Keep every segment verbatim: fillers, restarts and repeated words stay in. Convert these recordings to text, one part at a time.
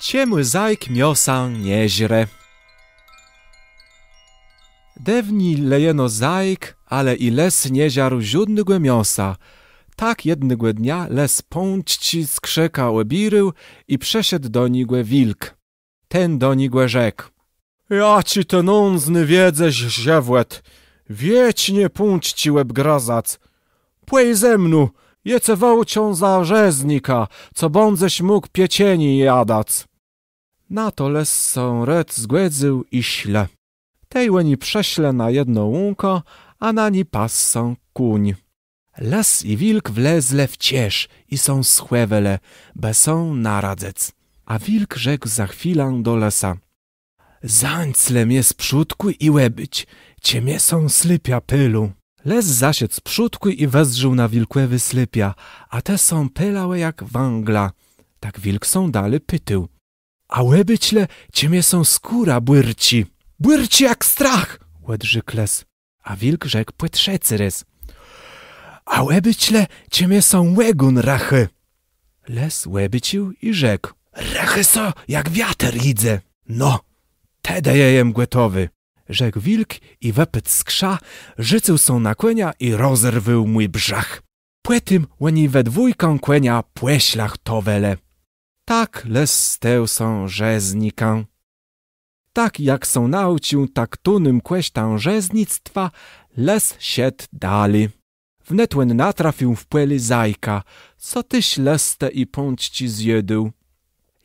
Czemù zajk miãsa nie żre? Dôwni le jeno zajk, ale i lës nie żarł żódnégò miãsa. Tak jednégò dnia lës pączczi z krzaka òbiérôł i przëszedł do niegò wilk. Ten do niegò rzekł: Jaczi të nãdzny wiedzesz żëwòt, wiecznie pączczi òbgrëzac. Pòj ze mną, jô ce wëùczã za rzeznika, co bãdzesz mógł pieczeni jadac. Na to lës sã rôd zgòdzył i szlë. Tej òni przëszlë na jedną łąkã, a na ni pasł sã kóń. Lës i wilk wlezlë w czerz i sã schòwelë, bë sã naradzëc. A wilk rzekł za chwilã do lësa: Zańc le mie z przódkù i òbôcz, czë mie sã slépia pôlą. Lës zaszedł z przódkù i wezdrzôł na wilkòwé slépia, a te sã pôlałë jak wãgla. Tak wilk sã dali pitôł: A òbôcz le, czë mie sã skóra bùrczi. Bùrczi jak strach, òdrzekł lës. A wilk rzekł pò trzecy rôz: A òbôcz le, czë mie sã ògón rëchô. Lës òbôcził i rzekł: Rëchô sã, jak wiater jidze. No, tedë jô jem gòtowi, rzekł wilk i wëpôdł z krza, rzucył sã na kònia i rozerwôł mù brzëch. Pòtim òni we dwójkã kònia pòszlachtowelë. Tak lës stôł sã rzeznikã. Tak jak sã naùcził tak tónym kòsztã rzeznictwa, lës szedł dali. Wnet òn natrafił w pòlu zajka, co téż lëstë i pączczi zjôdôł.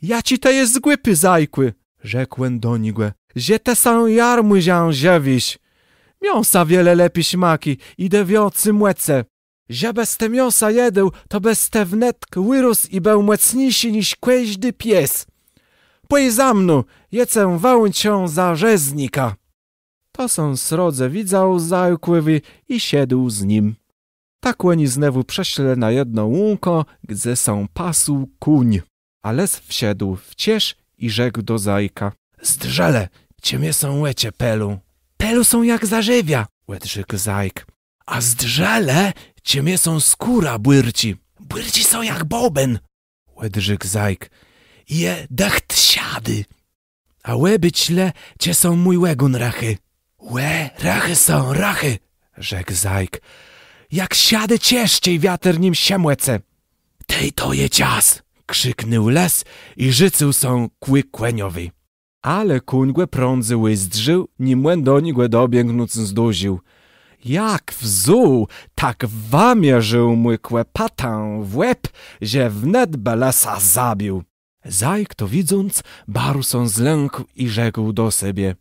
Jaczi të jes głupi, zajkù, rzekł òn do niegò, że të sã jarmùżã żëwisz. Miãsa wiele lepi szmakô i dô wiãcy mòcë. Żebës të miãsa jôdł, to bës të wnet ùrósł i béł mòcniészi niż kòżdi pies. Pòj za mną, jô ce wëùczã za rzeznika. To sã srodze widzało zajkòwi i szedł z nim. Tak òni znowù przëszlë na jedną łąkã, gdze sã pasł kóń. A lës wszedł w czerz i rzekł do zajka: Zdrzë le, czë mie sã òczë pôlą. Pôlą sã jak zarzewia, òdrzekł zajk. A zdrzë le, czë mie sã skóra bùrczi. Bùrczi sã jak bòbën, òdrzekł zajk. Jô dëcht szadi. A òbôcz le, czë sã mój ògón rëchô. Ò, rëchô sã, rëchô, rzekł zajk. Jak szadi czerz, czej wiater nim szëmòce. Tej to je czas, krziknął lës i rzucył sã kù kòniowi. Ale kóń gò prãdzy ùzdrzôł, nim òn do niegò dobiegnąc zdążił. Jak wzął, tak wëmierził mù kòpëtã w łeb, że wnet bë lësa zabił. Zajk to widząc, baro sã zlãkł i rzekł do sebie: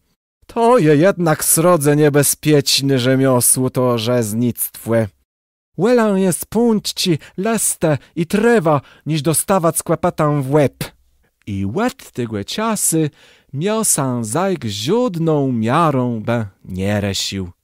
To je jednak srodze niebezpieczné rzemiosło to rzeznictwò. Wòlã jesc pączczi, lëstë i trôwã, niż dostawac kòpëtã w łeb. I òd tegò czasu miãsa zajk żódną miarą bë nie rësził.